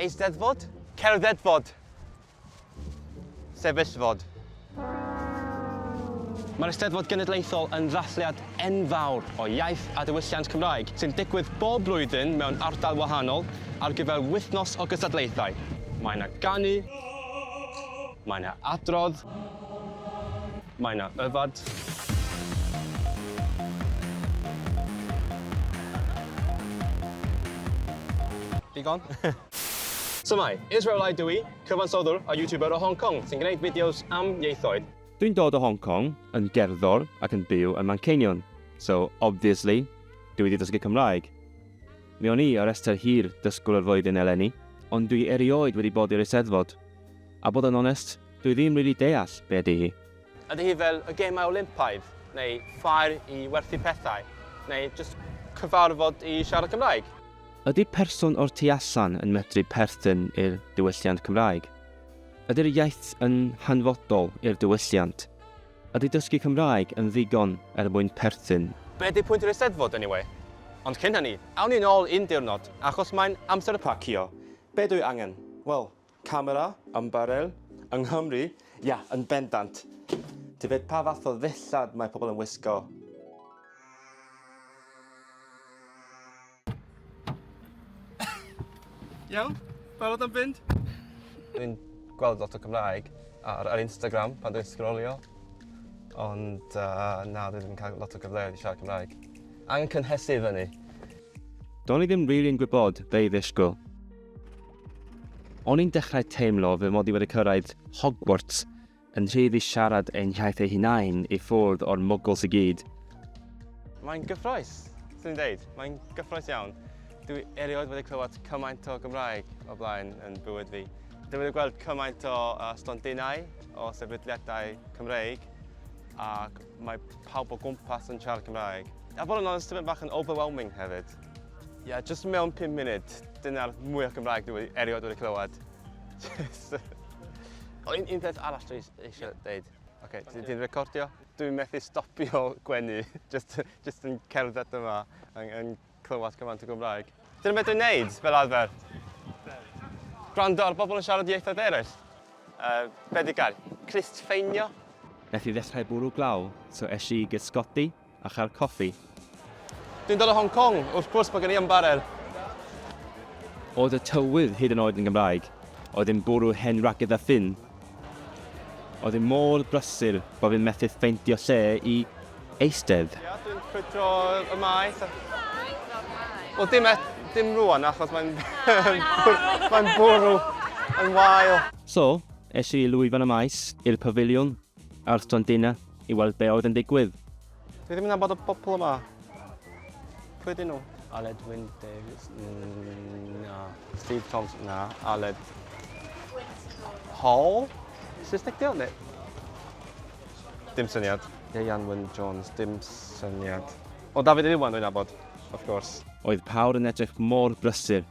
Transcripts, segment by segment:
Eisteddfod? Cerddedfod. Sefyllfod. Mae'r Eisteddfod Genedlaethol yn ddathliad enfawr o iaith a diwylliant Cymraeg sy'n digwydd bob blwyddyn mewn ardal wahanol ar gyfer wythnos o gystadlaethau. Mae 'na ganu, mae 'na adrodd, mae 'na yfed. Digon? Shwmae, Israel Lai dw i, cyfansoddwr a YouTuber o Hong Kong sy'n gwneud fideos am ieithoedd. Dwi'n dod o Hong Kong, yn gerddor ac yn byw yn Manceinion, so obviously, dwi wedi dysgu Cymraeg. Mi o'n i ar restr hir dysgwr y flwyddyn eleni, ond dwi erioed wedi bod i'r Eisteddfod. A bod yn onest, dwi ddim rili deall be ydi hi. Ydy hi fel y Gemau Olympaidd, neu ffair i werthu pethau, neu jyst cyfarfod i siarad Cymraeg? Ydy person o'r tu allan yn medru perthyn i'r diwylliant Cymraeg? Ydy'r iaith yn hanfodol i'r diwylliant? Ydy dysgu Cymraeg yn ddigon er mwyn perthyn? Be ydy pwynt yr Eisteddfod anyway? Ond cyn hynny, awn ni nôl un diwrnod, achos mae'n amser pacio. Be dwi angen? Wel, Camera, ymbarel, yng Nghymru, ia, yn bendant. Tybed pa fath o ddillad mae pobl yn wisgo? Iawn? Barod am fynd? Dwi'n gweld lot o Cymraeg ar, ar Instagram pan dwi'n sgrolio. Ond uh, na, dwi ddim yn cael lot o gyfleoedd i siarad Cymraeg. Angen cynhesu fyny. Do'n i ddim rili'n gwybod be i ddisgwyl. O'n i'n dechrau teimlo fy mod i wedi cyrraedd Hogwarts yn rhydd i siarad ein hiaith eu hunain i ffwrdd o'r muggles i gyd. Mae'n gyffrous, swn i'n deud. Mae'n gyffrous iawn. Dwi erioed wedi clywed cymaint o Gymraeg o blaen yn bywyd fi. Dwi wedi gweld cymaint o stondinau o sefydliadau Cymreig ac mae pawb o gwmpas yn siarad Cymraeg. A bod yn onest, tipyn bach yn overwhelming hefyd. Ie, yeah, jyst mewn 5 munud, dyna'r mwyaf Cymraeg dwi erioed wedi clywed. o, un, un peth arall dwi eisiau dweud. Oce, okay, ti'n ti recordio? Dwi'n methu stopio gwenu, just, just yn cerdded yma, yn, yn clywed cymaint o Gymraeg. Dyna beth dwi'n neud, fel arfer. Gwrando ar bobl yn siarad ieithoedd eraill. Uh, be di gair? Clustfeinio? Nath i ddechrau bwrw glaw, so es i i gysgodi a chael coffi. Dwi'n dod o Hong Kong, wrth gwrs bod gen i ymbarel. Oedd y tywydd hyd yn oed yn Gymraeg, oedd yn bwrw hen wragedd a ffyn. Oedd hi mor brysur bod fi'n methu ffeindio lle i eistedd. Ia, dwi'n crwydro y maes. Wel, dim, et, dim rwan, achos mae'n mae'n bwrw yn wael. So, es i i lwyfan y maes, i'r pafiliwn, a'r stondinau i weld be oedd yn digwydd. Dwi ddim yn nabod y bobl yma. Pwy ydyn nhw? Aled Wyn Davies? Na. Steve Thompson? Na. Aled... Hall? Saesneg di o, neu? Dim syniad. Ieuan Wyn Jones, dim syniad. O, Dafydd Iwan dwi'n nabod, of course. Oedd pawb yn edrych mor brysur,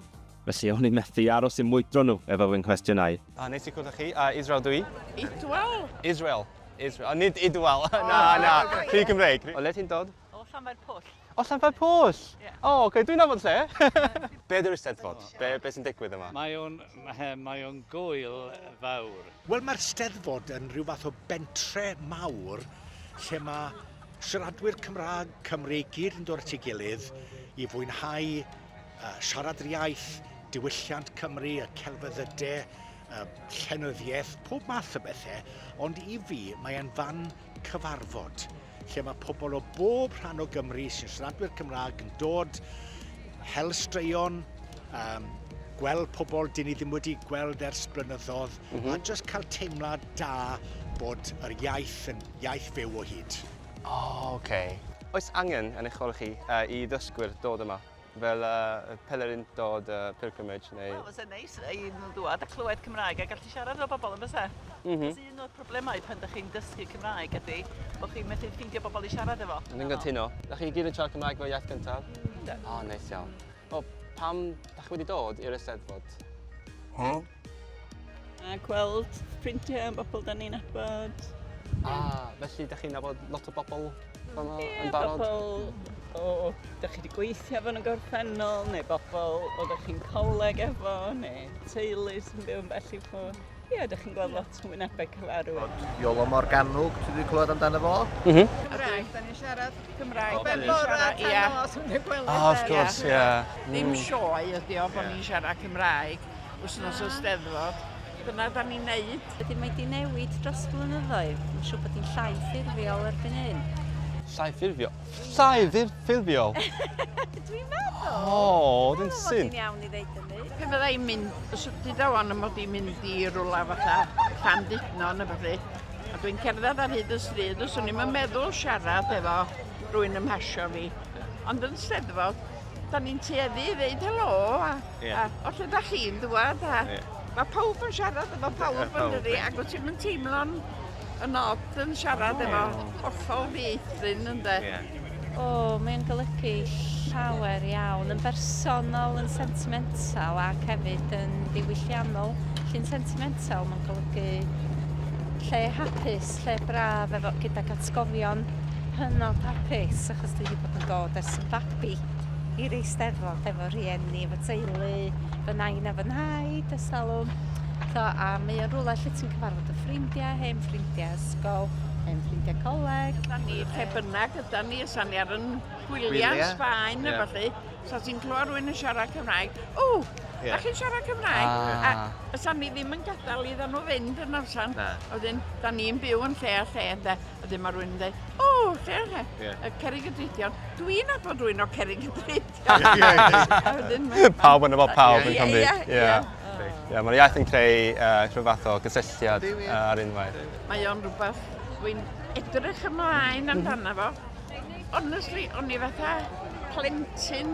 felly o'n i'n methu aros i mwydro nhw efo fy nghwestiynau. A neis i cwrdd â chi. Uh, Israel dwi. Idwal. Israel. Israel. Nid Idwal. na, na. Rhy Gymreig. O le ti'n dod? O Llanfair Pwll. O Llanfair Pwll? Ie. O, oce, okay, dwi'n nabod lle. Be ydy'r Eisteddfod? Be, be sy'n digwydd yma? Mae o'n, mae o'n gwyl fawr. Wel, mae'r Steddfod yn rhyw fath o bentre mawr lle mae siaradwyr Cymraeg Cymru gyd yn dod at ei gilydd i fwynhau siarad yr iaith, diwylliant Cymru, y celfyddydau, y llenyddiaeth, pob math o bethau, ond i fi mae e'n fan cyfarfod lle mae pobl o bob rhan o Gymru sy'n siaradwyr Cymraeg yn dod, hel straeon, um, gweld pobl dyn ni ddim wedi gweld ers blynyddoedd, mm -hmm. a just cael teimlad da bod yr iaith yn iaith fyw o hyd. O, oh, oce. Okay. Oes angen yn eich chwarae chi uh, i ddysgwyr dod yma? Fel uh, pelerindod, uh, pilgrimage neu... Wel, fysa'n neis i nhw ddwad a clywed Cymraeg a gallu siarad efo bobl yn fysa. Mm -hmm. Un o'r problemau pan ydych chi'n dysgu Cymraeg ydy bod chi'n methu ffeindio bobl i siarad efo. Dwi'n gytuno. Da chi gyd yn siarad Cymraeg fel iaith gyntaf? Yndw. O, oh, neis iawn. O, pam da chi wedi dod i'r Eisteddfod? Huh? A gweld ffrindiau am bobl da ni'n nabod. Ah, felly da chi'n nabod lot o bobl yma yeah, yn barod? Pobl o da chi wedi gweithio efo yn y gorffennol, neu bobl oeddech chi'n coleg efo, neu teulu sy'n byw yn bell i ffwrdd. Ie, yeah, ydych chi'n gweld lot o wynebau cyfarwydd. Iolo Morganwg, ti wedi clywed amdano fo? Mm -hmm. Cymraeg, da ni'n siarad Cymraeg. Ben bore tan nos yn y gwely. Oh, of course, ie. Yeah. Ddim sioe ydi o bod ni'n siarad Cymraeg wythnos y Steddfod. Dyna da ni'n neud. Wedyn mae di newid dros blynyddoedd. Mae'n siŵr bod hi'n llai ffurfiol erbyn hyn. Llai ffurfiol? Llai ffurfiol? Dwi'n meddwl. O, oh, dyn sy'n. Dwi'n iawn i ddeud hynny. Pe fydda i'n mynd, os ydy wan y mod i'n mynd i rwla fatha Llandudno neu beth, a dwi'n cerdded ar hyd y stryd, os o'n i'm yn meddwl siarad efo rhywun ym mhasio fi. Ond yn Steddfod, da ni'n tueddu i ddeud helo, a, yeah. a o lle da chi'n dŵad, a yeah. mae pawb yn siarad efo pawb yn dydi, ac wyt ti'n teimlo'n yn od yn siarad efo hollol ddieithryn, ynde. Yeah. O, mae'n golygu llawer iawn, yn bersonol, yn sentimental ac hefyd yn ddiwylliannol. Lle'n sentimental, mae'n golygu lle hapus, lle braf, efo, gydag atgofion hynod hapus, achos dwi wedi bod yn dod ers yn fabi i'r Eisteddfod efo rhieni, efo teulu, fy nain a fy nhaid, ers talwm. So, a mae o'n rhywle lle ti'n cyfarfod y ffrindiau, hen ffrindiau ysgol, hen ffrindiau coleg. Yda ni, lle bynnag yda ni, os ni ar yn gwyliau yn Sbaen neu felly, so ti'n clywed rhywun yn siarad Cymraeg, o, yeah. da chi'n siarad Cymraeg? Ah. A sa ni ddim yn gadael iddyn nhw fynd yn allan. Wedyn, da ni'n byw yn lle a lle, ynde. Wedyn mae rhywun yn dweud, o, lle a lle, yeah. Cerrig y Dreidion. Dwi'n nabod rhywun o Cerrig y Dreidion. Pawb yn efo pawb yn Cymru. Ie, ie. Mae'r iaith yn creu rhyw fath o gysylltiad ar unwaith. Mae o'n rhywbeth dwi'n edrych ymlaen amdano fo. Honestly, o'n i fatha plentyn.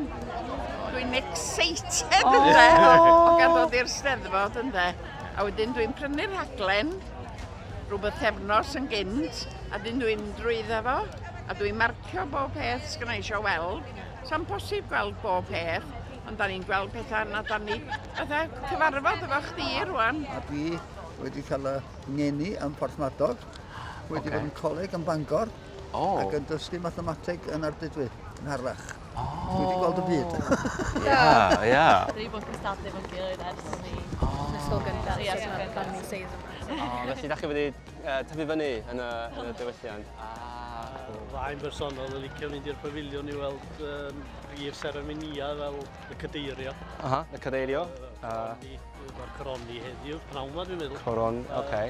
Dwi'n excited, ynde, o gael dod i'r Steddfod, ynde. A wedyn dwi'n prynu'r rhaglen, rhywbeth pythefnos yn gynt, a dyn dwi'n drwyddo fo, a dwi'n marcio bob peth sgynna i eisiau weld. Sa'n posib gweld bob peth, ond da ni'n gweld pethau na da ni fatha cyfarfod efo chdi rwan. A dwi wedi cael y ngeni yn Porthmadog, wedi bod yn coleg yn Bangor, oh. ac yn dysgu mathemateg yn Ardudwy, yn Harlech. Oh. Dwi wedi gweld y byd. Ie, ie. Dwi wedi bod yn cystadlu efo'n gilydd ers ni ysgol gyntaf. Ie, ysgol gyntaf. Felly, da chi wedi tyfu fyny yn y, yn y diwylliant. Ah, cool. Fai'n bersonol yn licio mynd i'r pafiliwn i weld brif seremonia fel y cadeirio. Aha, y cadeirio. Mae'r coroni heddiw, pnawn ma dwi'n meddwl. Coron, oce. Okay.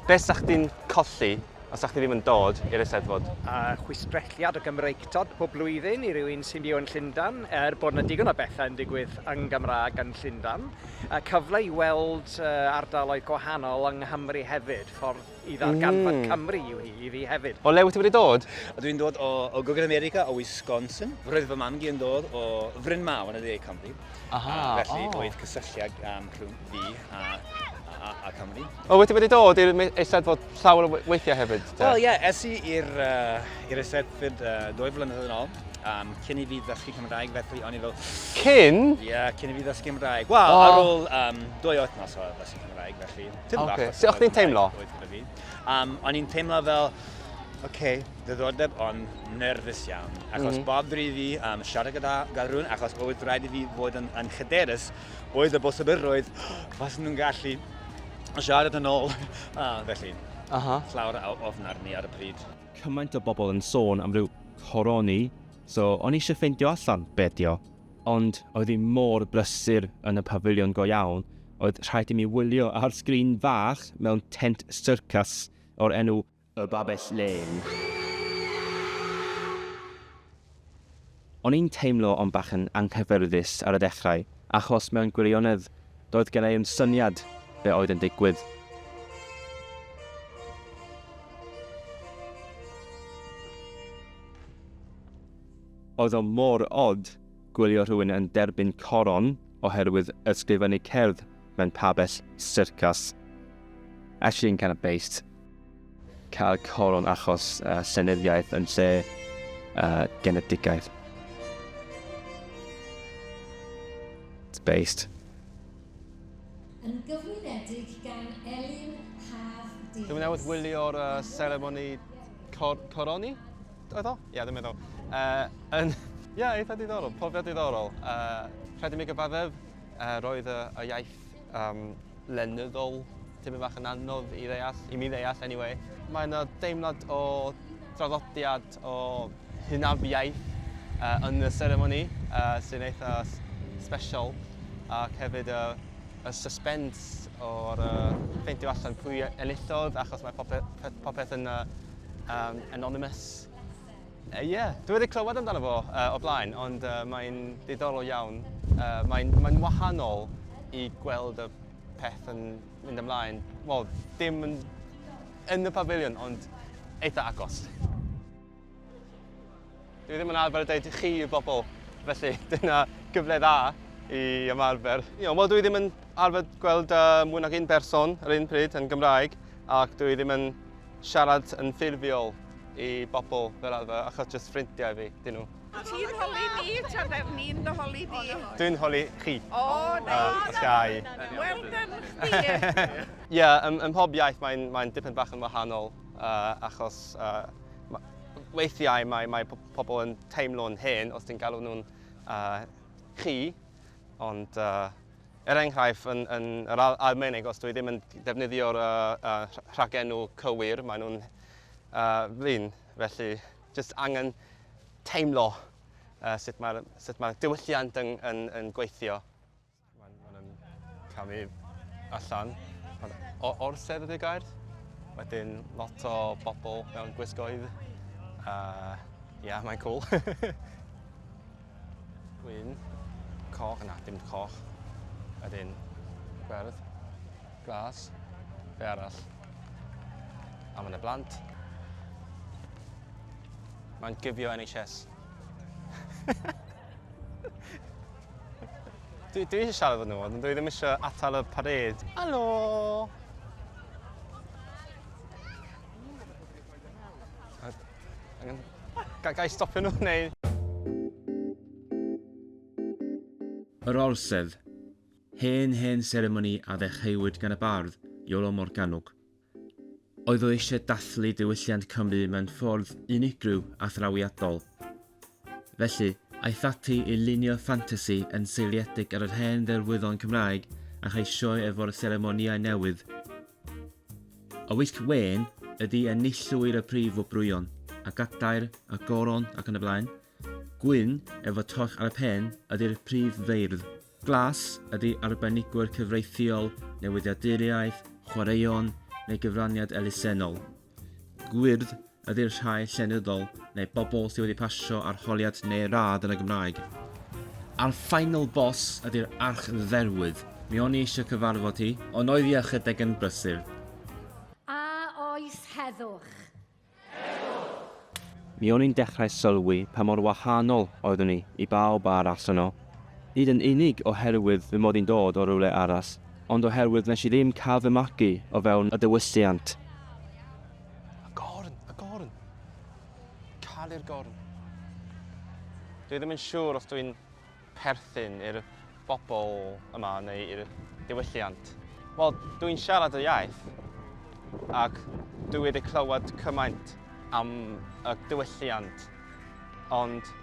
Be sa chdi'n colli os sa chdi ddim yn dod i'r Eisteddfod? A chwistrelliad o Gymreictod pob blwyddyn i rywun sy'n byw yn Llundain, er bod yna digon o bethau yn digwydd yn Gymraeg yn Llundain. A cyfle i weld ardaloedd gwahanol yng Nghymru hefyd, ffordd i ddarganfod Cymru yw hi i fi hefyd. O le wyt ti wedi dod? Dwi'n dod o, o Gogledd America, o Wisconsin. Roedd fy mam-gu yn dod o Fryn Mawr yn y dde Cymru. Aha, felly oedd cysylltiad rhwng fi a, a, a Cymru. O, wyt ti wedi dod i'r Eisteddfod llawer o weithiau hefyd? Wel, ie, yeah, es i i'r i'r Eisteddfod 2 flynedd yn ôl. Cyn i fi ddysgu Cymraeg, felly o'n i fel... Cyn? Ie, yeah, cyn i fi ddysgu Cymraeg. Wel, oh. ar ôl 2 wythnos o ddysgu Cymraeg, felly... Okay. Sut o'ch chi'n teimlo? Oedd gyda fi. O'n i'n teimlo fel, oce, okay, ddiddordeb, ond nerfus iawn. Achos bob dri fi siarad gyda rhywun, achos oedd rhaid i fi fod yn, yn hyderus, oedd y bosibilrwydd, fasen nhw'n gallu siarad yn ôl. Felly, llawer o ofn arni ar y pryd. Cymaint o bobl yn sôn am ryw coroni, so o'n i eisiau ffeindio allan be di o. Ond oedd hi mor brysur yn y pafiliwn go iawn, oedd rhaid i mi wylio ar sgrin fach mewn tent syrcas o'r enw Y Babell Lên. O'n i'n teimlo ond bach yn anghyffyrddus ar y dechrau, achos mewn gwirionedd doedd gen i ddim syniad be oedd yn digwydd. Oedd o mor od gwylio rhywun yn derbyn coron oherwydd ysgrifennu cerdd mewn pabell syrcas. Actually, yn kind of based. Cael coron achos llenyddiaeth yn lle genedigaeth. It's based. Yn gyflwynedig gan Elin Haf Davies. Dwi'n newydd wylio'r seremoni coroni, oedd o? Ie, dwi'n meddwl. Yn, ie, yeah, eitha diddorol, profiad diddorol. Rhaid i mi gyfaddef, roedd y, y iaith um, lenyddol tipyn bach yn anodd i ddeall, i mi ddeall anyway. Mae yna deimlad o draddodiad o hynafiaeth uh, yn y seremoni uh, sy'n eitha special ac hefyd y, y suspense o'r uh, ffeindio allan pwy enillodd achos mae popeth, popeth yn uh, um, anonymous. Ie, yeah, dwi wedi clywed amdano fo uh, o blaen, ond uh, mae'n ddiddorol iawn. Uh, mae'n mae wahanol i gweld y peth yn mynd ymlaen. Wel, dim yn, yn y pafiliwn, ond eitha agos. Dwi ddim yn arfer dweud chi i bobl, felly dyna gyfle dda i ymarfer. You know, wel, dwi ddim yn arfer gweld uh, mwy nag un person ar un pryd yn Gymraeg, ac dwi ddim yn siarad yn ffurfiol i bobl fel arfer, achos jyst ffrindiau fi, dyn nhw. Ti'n holi ni, ta def ni'n dy holi di? Dwi'n holi chi. O, neis. Os ga i. Well done chdi. Ie, yeah, ym, ym mhob iaith mae'n mae dipyn bach yn wahanol, uh, achos uh, weithiau mae, mae pobl yn teimlo'n hen os ti'n galw nhw'n uh, chi, ond uh, Er enghraifft, yn, yn yr Almaeneg, os dwi ddim yn defnyddio'r uh, uh, rhagenw cywir, maen nhw'n uh, flin. Felly, jyst angen teimlo uh, sut mae'r sut mae diwylliant yn, yn, yn gweithio. Mae'n ma camu allan. O, orsedd ydy'r gair. Wedyn lot o bobl mewn gwisgoedd. Uh, yeah, mae'n cool. Gwyn, coch, na, dim coch. Wedyn, gwerdd, glas, be arall. A mae yna blant. Mae'n gyfio NHS. dwi, dwi eisiau siarad efo nhw, ond dwi ddim eisiau atal y parade. Helo! Angen... Ga, ga i stopio nhw neu... Yr Orsedd. Hen, hen seremoni a ddechreuwyd gan y bardd, Iolo Morganwg. Oedd o eisiau dathlu diwylliant Cymru mewn ffordd unigryw a thrawiadol. Felly, aeth ati i lunio ffantasi yn seiliedig ar yr hen ddelwyddon Cymraeg a chreu sioe efo'r seremonïau newydd. Y wisg wen ydi enillwyr y prif wobrwyon, a gadair, a goron ac yn y blaen. Gwyn, efo torch ar y pen, ydi'r prif feirdd. Glas ydi arbenigwyr cyfreithiol, newyddiaduriaeth, chwaraeon neu gyfraniad elusennol. Gwyrdd ydi'r rhai llenyddol neu bobl sydd wedi pasio arholiad neu radd yn y Gymraeg. A'r final boss ydi'r archdderwydd. Mi o'n i eisiau cyfarfod hi, ond oedd hi ychydig yn brysur. A oes heddwch? Heddwch! Mi o'n i'n dechrau sylwi pa mor wahanol oeddwn i i bawb arall yno. Nid yn unig oherwydd fy mod i'n dod o rywle arall, ond oherwydd wnes i ddim cael fy magu o fewn y diwylliant. Y gorn! Y gorn! Cael i'r gorn. Dwi ddim yn siŵr os dwi'n perthyn i'r bobl yma neu i'r diwylliant. Wel, dwi'n siarad y iaith ac dwi wedi clywed cymaint am y diwylliant, ond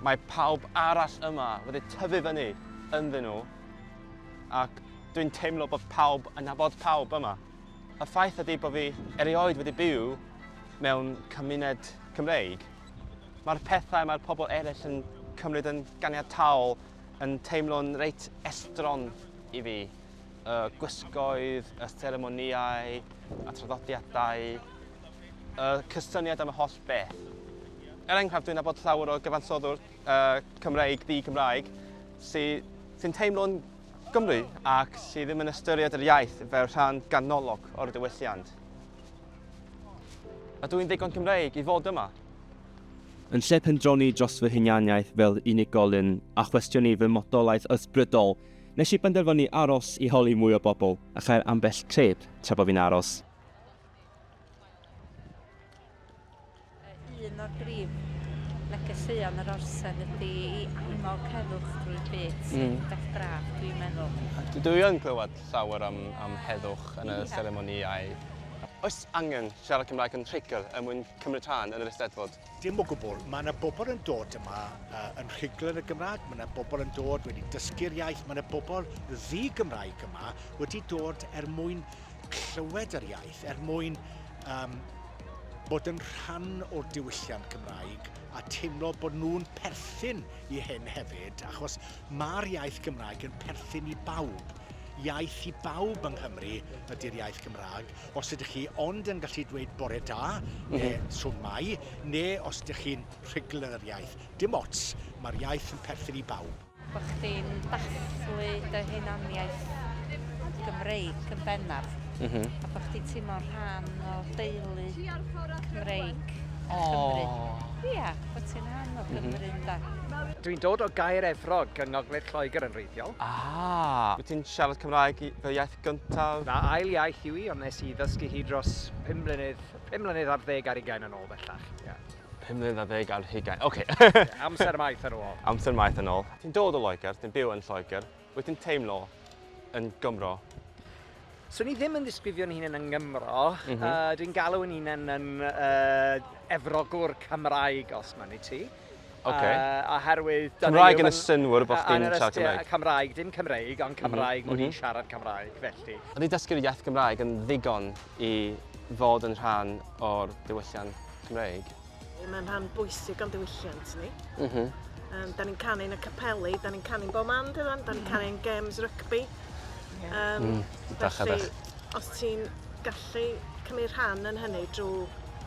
mae pawb arall yma wedi tyfu fyny ynddyn nhw ac dwi'n teimlo bod pawb yn nabod pawb yma. Y ffaith ydy bod fi erioed wedi byw mewn cymuned Cymreig. Mae'r pethau mae'r pobl eraill yn cymryd yn ganiataol yn teimlo'n reit estron i fi. Y gwisgoedd, y seremonïau, y traddodiadau, y cysyniad am y holl beth. Er enghraifft, dwi'n nabod llawer o gyfansoddwr uh, Cymreig, di-Gymraeg, sy'n sy teimlo'n Gymru ac sydd ddim yn ystyried yr iaith fel rhan ganolog o'r diwylliant. A dwi'n ddigon Cymreig i fod yma. Yn lle pendroni dros fy hunaniaeth fel unigolyn a chwestiynu fy modolaeth ysbrydol, nes i benderfynu aros i holi mwy o bobl a chael ambell crêp tra bo fi'n aros. Un o'r brif negeseuon yr orsedd ydy i annog heddwch drwy'r byd, sy'n mm. beth braf, dwi'n meddwl. Dwi yn clywed llawer am, am heddwch yn y yeah. seremonïau. Oes angen siarad Cymraeg yn rhugl er mwyn cymryd rhan yn yr Eisteddfod? Dim o gwbl. Mae yna bobl yn dod yma uh, yn rhugl yn y Gymraeg, mae yna bobl yn dod wedi dysgu'r iaith, mae yna bobl ddi-Gymraeg yma wedi dod er mwyn clywed yr iaith, er mwyn um, bod yn rhan o'r diwylliant Cymraeg a teimlo bod nhw'n perthyn i hyn hefyd, achos mae'r iaith Gymraeg yn perthyn i bawb. Iaith i bawb yng Nghymru ydy'r iaith Gymraeg. Os ydych chi ond yn gallu dweud bore da, mm -hmm. neu shwmae, neu os ydych chi'n rhugl yn yr iaith, dim ots, mae'r iaith yn perthyn i bawb. Bod chdi'n dathlu dy hunaniaeth Gymreig yn bennaf. Mm -hmm. A bod chdi'n teimlo'n rhan o deulu Cymreig a Chymru. Ia, bod ti'n rhan o Gymru mm -hmm. da. Dwi'n dod o Gaer Efrog yng Ngogledd Lloegr yn wreiddiol. Ah! Wyt ti'n siarad Cymraeg fel iaith gyntaf? Na, ail iaith yw hi, ond nes i ddysgu hi dros 5 mlynedd, 5 mlynedd ar ddeg ar ugain yn ôl bellach. Yeah. 5 mlynedd ar ddeg ar hugain, oce. Yeah, amser maith yn ôl. Amser maith yn ôl. Ti'n dod o Loegr, ti'n byw yn Lloegr. Wyt ti'n teimlo yn Gymro? Swn i ddim yn ddisgrifio'n hunan yn Gymro. Mm -hmm. uh, dwi'n galw yn hunan yn uh, Efrogwr Cymraeg, os mae'n i ti. Okay. Uh, oherwydd... Cymraeg yn y synnwyr bod chdi'n siarad Cymraeg? Cymraeg, dim Cymreig, ond Cymraeg, mm -hmm. mod i'n mhm. siarad Cymraeg, felly. Ydy dysgu'r iaith Gymraeg yn ddigon i fod yn rhan o'r diwylliant Cymreig? Mae'n rhan bwysig o'n diwylliant ni. Mm -hmm. um, da ni'n canu yn y capeli, da ni'n canu'n bob man, dydan? Da ni'n mhm. canu'n games rygbi. Yeah. Um, mm, felly, os ti'n gallu cymryd rhan yn hynny drwy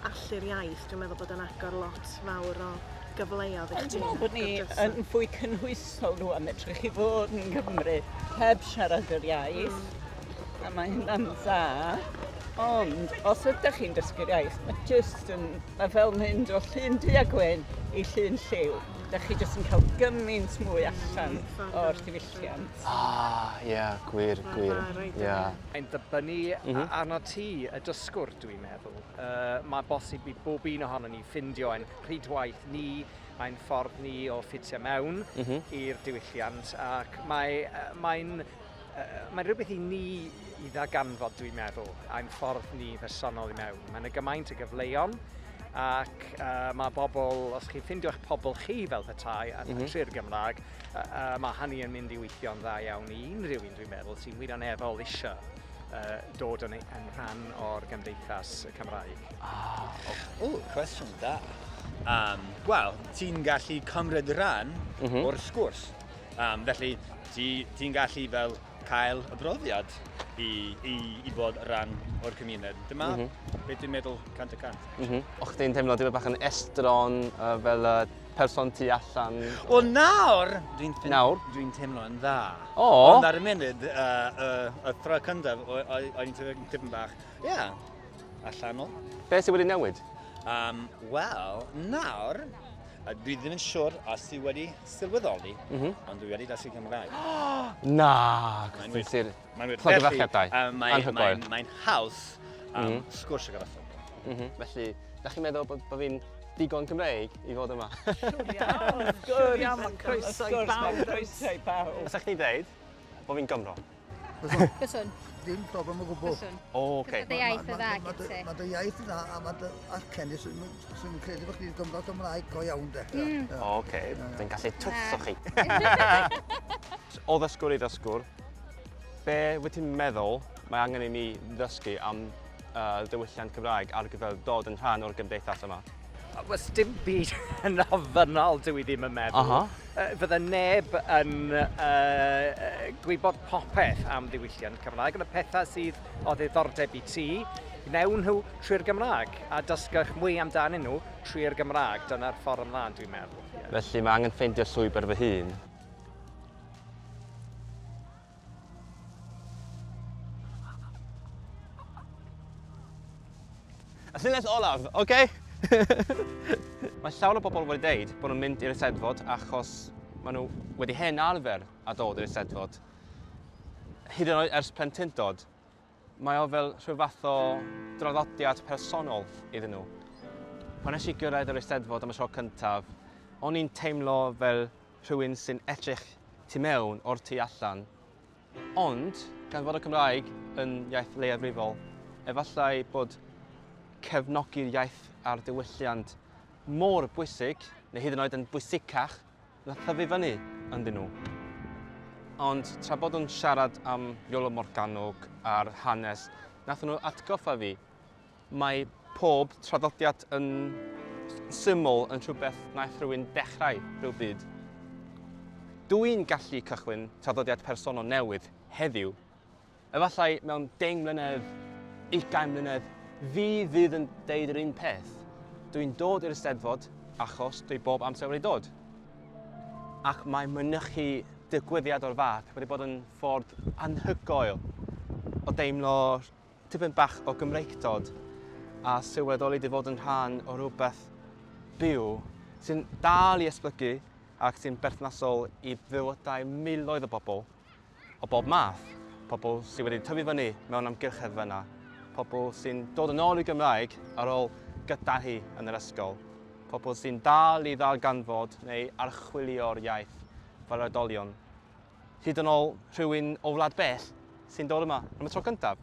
allu'r iaith, dwi'n meddwl bod yn agor lot fawr o gyfleoedd i chdi. Dwi'n meddwl bod ni yn fwy cynhwysol rwan, edrych i fod yn Gymru heb siarad yr iaith. Mm. A mae hynna'n dda. Ond os ydych chi'n dysgu'r iaith, mae jyst yn, mae fel mynd o llun du a gwyn i llun lliw. Dych chi jyst yn cael gymaint mwy allan o'r diwylliant. Ah, ie, yeah, gwir, gwir. Yeah. Mae'n dibynnu mm -hmm. arno ti, y dysgwr, dwi'n meddwl. Uh, mae bosib i bob un ohono ni ffindio ein rhydwaith ni, ein ffordd ni o ffitio mewn mm -hmm. i'r diwylliant ac mae, mae'n mae'n rhywbeth i ni i ddarganfod, dwi'n meddwl, ein ffordd ni personol i mewn. Mae'n y gymaint o gyfleon ac uh, mae bobl, os chi'n ffindio eich pobl chi fel petai mm -hmm. trwy'r Gymraeg, uh, uh, mae hynny yn mynd i weithio'n dda iawn i unrhyw un, dwi'n meddwl, sy'n wirioneddol eisiau uh, dod yn, yn rhan o'r gymdeithas Cymraeg. Ah, okay. O, cwestiwn da. Um, Wel, ti'n gallu cymryd rhan mm -hmm. o'r sgwrs. Um, felly, ti'n ti gallu fel cael y brofiad i, i, i fod rhan o'r cymuned. Dyma mm -hmm. beth dwi'n meddwl 100%. Mm -hmm. O'ch chdi'n teimlo tipyn bach yn estron uh, fel y person tu allan? Wel nawr, dwi'n nawr? Dwi'n teimlo yn dda. O! Ond ar y munud, uh, uh, y tro cyntaf, o'n i'n teimlo tipyn bach, ie, yeah, allanol. Be sydd wedi newid? Um, Wel, nawr, a dwi ddim yn siŵr os ti wedi sylweddoli, mm -hmm. ond dwi wedi dysgu Cymraeg. Na, mae'n wir. Mae'n wir. Llongyfarchiadau. Felly, um, mae'n mae, mae haws um, mm -hmm. sgwrsio gyda phobl. Mm -hmm. Felly, da chi'n meddwl bod, bod fi'n digon Cymreig i fod yma? Siwr iawn, wrth gwrs. Iawn, mae croeso i bawb. Croeso i bawb. Os ydych chi'n dweud bod fi'n Gymro? Byswn. Dim problem o gwbl. Byswn. O, oce. Mae dy iaith yn dda gen ti. Mae dy iaith yn dda a mae dy acen i, swn i'n credu bod chdi'n Gymro Gymraeg go iawn de. Mm. O, oce. Dwi'n gallu twtso chi. O ddysgwr i ddysgwr, be wyt ti'n meddwl mae angen i mi ddysgu am uh, ddiwylliant Cymraeg ar gyfer dod yn rhan o'r gymdeithas yma? Wel, dim byd yn ofynnol, dwi ddim yn meddwl. Uh -huh. Fydde neb yn uh, gwybod popeth am ddiwylliant Cymraeg, ond y pethau sydd o ddiddordeb i ti, gnewn nhw trwy'r Gymraeg, a dysgwch mwy amdanyn nhw trwy'r Gymraeg. Dyna'r ffordd ymlaen, dwi'n meddwl. Yeah. Felly mae angen ffeindio llwybr fy hun. Y llinell olaf, oce? Okay? Mae llawer o bobl wedi deud bod nhw'n mynd i'r Eisteddfod achos maen nhw wedi hen arfer a dod i'r Eisteddfod. Hyd yn oed ers plentyndod, mae o fel rhyw fath o draddodiad personol iddyn nhw. Pan nes i gyrraedd yr Eisteddfod am y tro cyntaf, o'n i'n teimlo fel rhywun sy'n edrych tu mewn o'r tu allan. Ond, gan fod y Cymraeg yn iaith leiafrifol, Efallai bod cefnogi'r iaith a'r diwylliant mor bwysig, neu hyd yn oed yn bwysicach, na thyfu fyny ynddyn nhw. Ond tra bod nhw'n siarad am Iolo Morganwg a'r hanes, nath nhw atgoffa fi mae pob traddodiad yn syml yn rhywbeth wnaeth rhywun dechrau rhywbryd. Dw i'n gallu cychwyn traddodiad personol newydd heddiw. Efallai mewn 10 mlynedd, 20 mlynedd, fi fydd yn deud yr un peth. Dw i'n dod i'r Eisteddfod achos dwi bob amser wedi dod. Ac mae mynychu digwyddiad o'r fath wedi bod yn ffordd anhygoel o deimlo tipyn bach o Gymreictod a sylweddoli dy fod yn rhan o rywbeth byw sy'n dal i esblygu ac sy'n berthnasol i fywydau miloedd o bobl o bob math. Pobl sydd wedi tyfu fyny mewn amgylchedd fyna, pobl sy'n dod yn ôl i Gymraeg ar ôl gyda hi yn yr ysgol, pobl sy'n dal i ddarganfod neu archwilio'r iaith fel oedolion. Hyd yn ôl rhywun o wlad bell sy'n dod yma am y tro cyntaf.